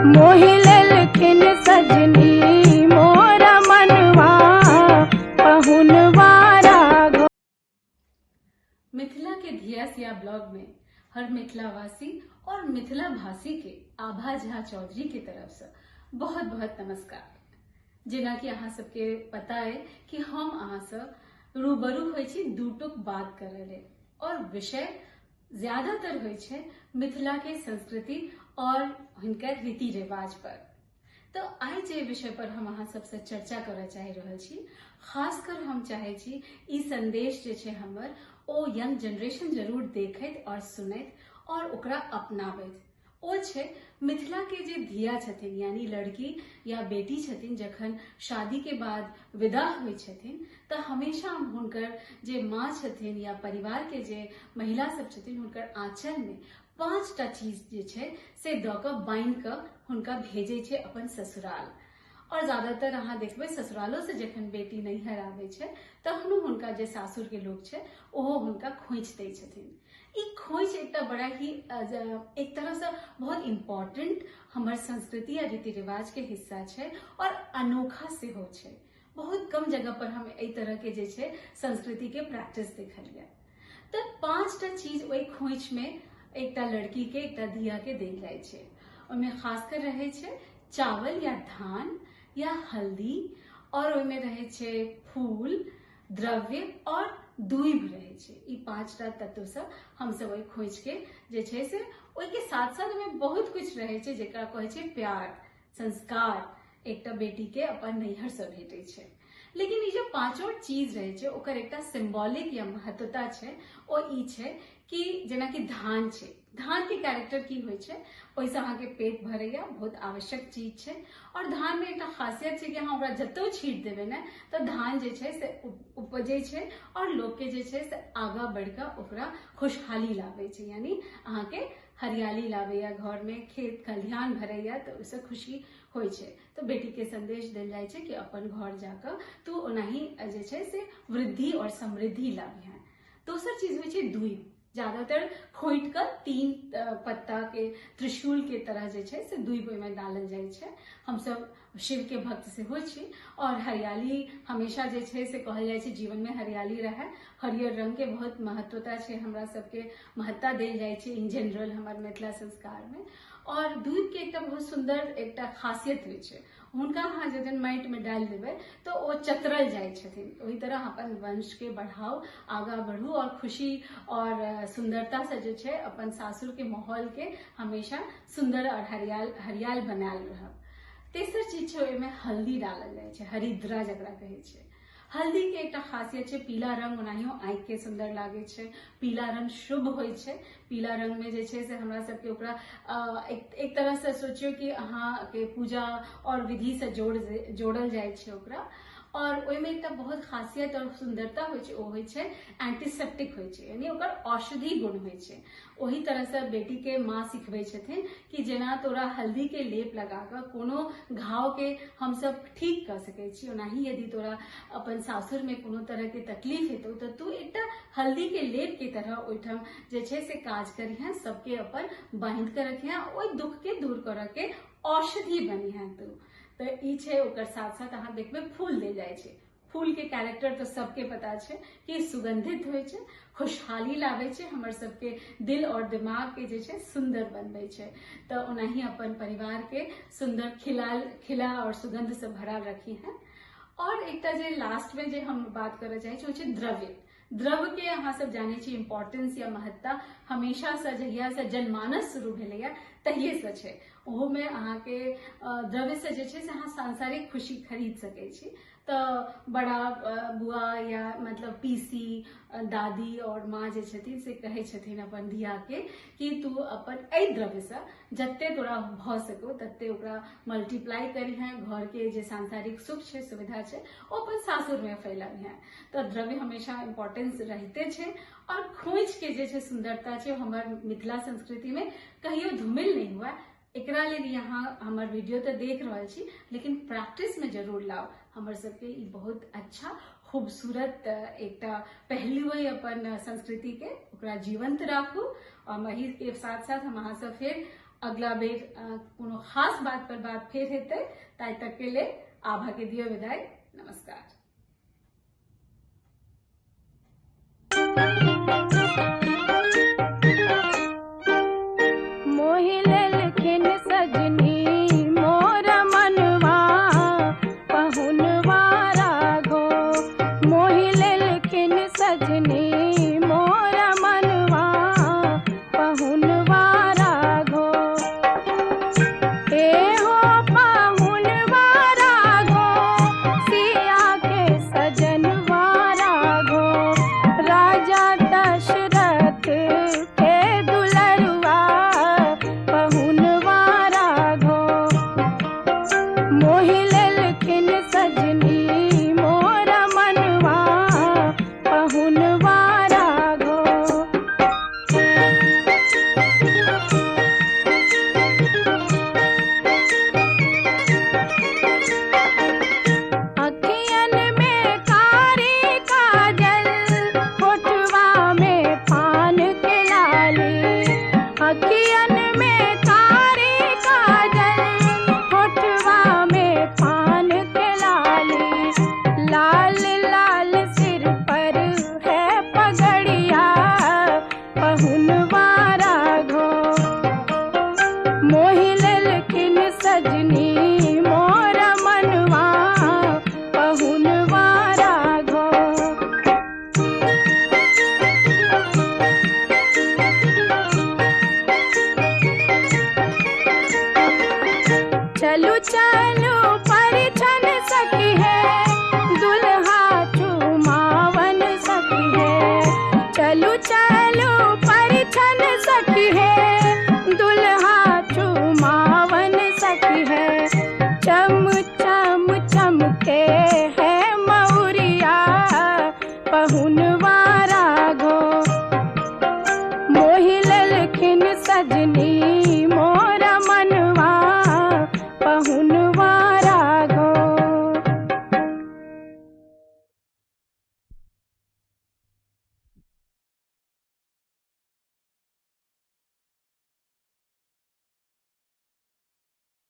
मोहि लेलखिन सजनी मोर मनवा पहुनवा राघो। मिथिला के धिया सिया ब्लॉग में हर मिथिलावासी और मिथिला भाषी के आभा झा चौधरी के तरफ से बहुत बहुत नमस्कार। जेना कि अहाँ सबके पता है कि हम अहाँ से रूबरू होइ छी दू टुक बात करय लेल और विषय ज्यादातर होइ छै मिथिला के संस्कृति और हुनकर रीति रिवाज पर। तो आइ जे विषय पर हम अहाँ सबसे चर्चा करय चाहि रहल छी, खासकर हम चाहे छी ई संदेश जे छै हमर ओ यंग जनरेशन जरूर देखैत और सुनैत और ओकरा अपनाबैत। ओ छै मिथिला के जे धिया छथिन यानी लड़की या बेटी छथिन, जखन शादी के बाद विदा होइ छथिन तऽ हमेशा हुनकर जे माँ छथिन या परिवार के जे महिला सब छथिन हुनकर आंचल में 5टा चीज जे छै से दऽ कऽ बान्हि कऽ हुनका भेजै छै अपन ससुराल। और ज्यादातर अहाँ देखबै ससुरालो से जखन बेटी नैहर आबै छै तखनो हुनका जे सासुर के लोक छै ओहो हुनका खोंइछ दै छथिन। ई खोंइछ एकटा बड़ा ही एक तरह से बहुत इम्पोर्टेंट हमर संस्कृति या रीति रिवाज के हिस्सा छै और अनोखा सेहो छै। बहुत कम जगह पर हम एहि तरह के जे छै संस्कृति के प्रैक्टिस देखलियै। तऽ 5टा चीज ओहि खोंइछ में एकटा लड़की के एकटा धिया के देल जाइ छै। ओहिमे खासकर रहै छै चावल या धान या हल्दी और ओहिमे रहै छै फूल, द्रव्य और दूइभ रहै छै। ई 5टा तत्व से हमसब ओहि खोंइछ के जे छै से ओहिके साथ साथ ओहिमे बहुत कुछ रहै छै जेकरा कहै छै प्यार, संस्कार एकटा बेटी के अपन नैहर से भेटै छै। लेकिन ई जे पांचों चीज रहै छै ओकर एकटा सिम्बॉलिक या महत्वता छै, ओ ई छै कि जेनाकि धान छै, धान के कैरेक्टर की होइ छै, ओहिसँ अहाँके पेट भरैया, बहुत आवश्यक चीज छै। और धान में एकटा खासियत छै कि अहाँ ओकरा जतौ छीट देबै ने तऽ धान जे छै से उपजै छै और लोक के जे छै से आगाँ बढ़ि कऽ ओकरा खुशहाली लाबै छै, यानी अहाँके हरियाली लाबैया, घर में खेत खलिहान भरैया, तऽ ओहिसँ खुशी होइ छै। तऽ बेटी के संदेश देल जाइ छै कि अपन घर जाकऽ तू ओनाही जे छै से वृद्धि और समृद्धि लाबिहें। दोसर चीज होइ छै दूइभ। ज्यादातर खोंटि कऽ 3 पत्ता के त्रिशूल के तरह जे छै से दूइभ ओहिमे डालल जाइ छै। हमसब शिव के भक्त सेहो छी और हरियाली हमेशा जे छै से कहल जाइ छै जीवन में हरियाली रहै, हरियर रंग के बहुत महत्वता छै, हमरा सबके महत्ता देल जाइ छै इन जनरल हमर मिथिला संस्कार में। और दूध के एकटा बहुत सुंदर एकटा खासियत होइ छै, हुनका अहाँ जखन माटि में डालि देबै तऽ ओ चतरल जाइ छथिन। ओहि तरह अपन वंश के बढ़ाउ, आगाँ बढ़ू और खुशी और सुंदरता से जे छै अपन सासुर के माहौल के हमेशा सुंदर और हरियाल बनायल रहब। तेसर चीज छै ओहिमे हल्दी डालल जाइ छै, हरिद्रा जकरा कहै छै। हल्दी के एकटा खासियत छै, पीला रंग ओनाहियो आँखि के सुंदर लागै छै, पीला रंग शुभ होइ छै। पीला रंग में जे छै से हमरा सबके ओकरा एक तरह से सोचियौ कि अहाँके पूजा और विधि से जोड़ल जाइ छै ओकरा। और ओहिमे एकटा बहुत खासियत और सुंदरता होइ छै, ओ होइ छै एंटीसेप्टिक होइ छै, यानी ओकर औषधि गुण होइ छै। ओही तरह से बेटी के माँ सिखबै छथिन कि जेना तोरा हल्दी के लेप लगा कऽ कोनो घाव के हमसब ठीक कऽ सकै छी, ओनाही यदि तोरा अपन सासुर में कोनो तरह के तकलीफ हेतौ तऽ तू एकटा हल्दी के लेप के तरह ओहिठाम जे छै से काज करिहें, सबके अपन बांधि कऽ रखिहें, ओहि दुख के दूर करऽ के औषधि बनिहें तू। तऽ ई छै। ओकर साथ साथ अहाँ देखबै फूल देल जाइ छै। फूल के कैरेक्टर तऽ सबके पता छै कि सुगंधित होइ छै, खुशहाली लाबै छै, हमर सबके दिल और दिमाग के जे छै सुंदर बनबै छै। तऽ ओनाही अपन परिवार के सुंदर खिला और सुगंध से भरा रखी हैं। और एकटा जे लास्ट में जे हम बात करऽ चाहै छी ओ छै द्रव्य। द्रव्य के अहाँ सब जानै छी इम्पोर्टेंस या महत्ता हमेशा से जहिया से जनमानस शुरू भेलैया तहिये से छै। ओहो में अहाँके द्रव्य से जे छै से अहाँ सांसारिक खुशी खरीद सकै छी। तऽ बड़ा बुआ या मतलब पीसी, दादी और माँ जे छथिन से कहै छथिन अपन धिया के कि तू अपन एहि द्रव्य से जते तोरा भऽ सको तते ओकरा मल्टीप्लाई करिहें, घर के जे सांसारिक सुख छै, सुविधा छै, ओ अपन सासुर में फैलाबिहें। तऽ द्रव्य हमेशा इम्पोर्टेंस रहिते छै। और खोंइछ के जे छै सुंदरता छै हमर मिथिला संस्कृति में कहियो धूमिल नहीं हुआ। एकरा लेल यहाँ हमर वीडियो तऽ देख रहल छी, लेकिन प्रैक्टिस में जरूर लाओ। हमर सबके ई बहुत अच्छा खूबसूरत एकटा पहलू है अपन संस्कृति के, ओकरा जीवंत राखू। और वही के साथ साथ हम अहाँ सब फिर अगला बेर कोनो खास बात पर बात फेर हेतै, ताहि तक के लेल आभा के दियो विदाई। नमस्कार। मोहि लेलखिन सजनी मोर मनवा पहुनवा राघो, मोहि लेलखिन सजनी मोर मनवा पहुनवा राघो, ए हो पहुनवा राघो, सिया के सजनवा राघो, राजा दशरथ के दुलरुआ पहुनवा राघो, मोहि लेलखिन सजनी मोर मनवा पहुनवा राघो। अखियन में कारी काजल, होठवा में पान के लाली, अखियन में कारी काजल, होठवा में पान के लाली, लाल लाल सिर पर है पगड़िया पहुनवा राघो, मोहि लेलखिन सजनी मोर मनवा पहुनवा राघो। चलू चलू परिछन सखी है, दुल्हा चुमावन सखी है, चलू चलू परिछन सखी है, दुल्हा चुमावन सखी है, चम चम चमके है मौरिया पहुन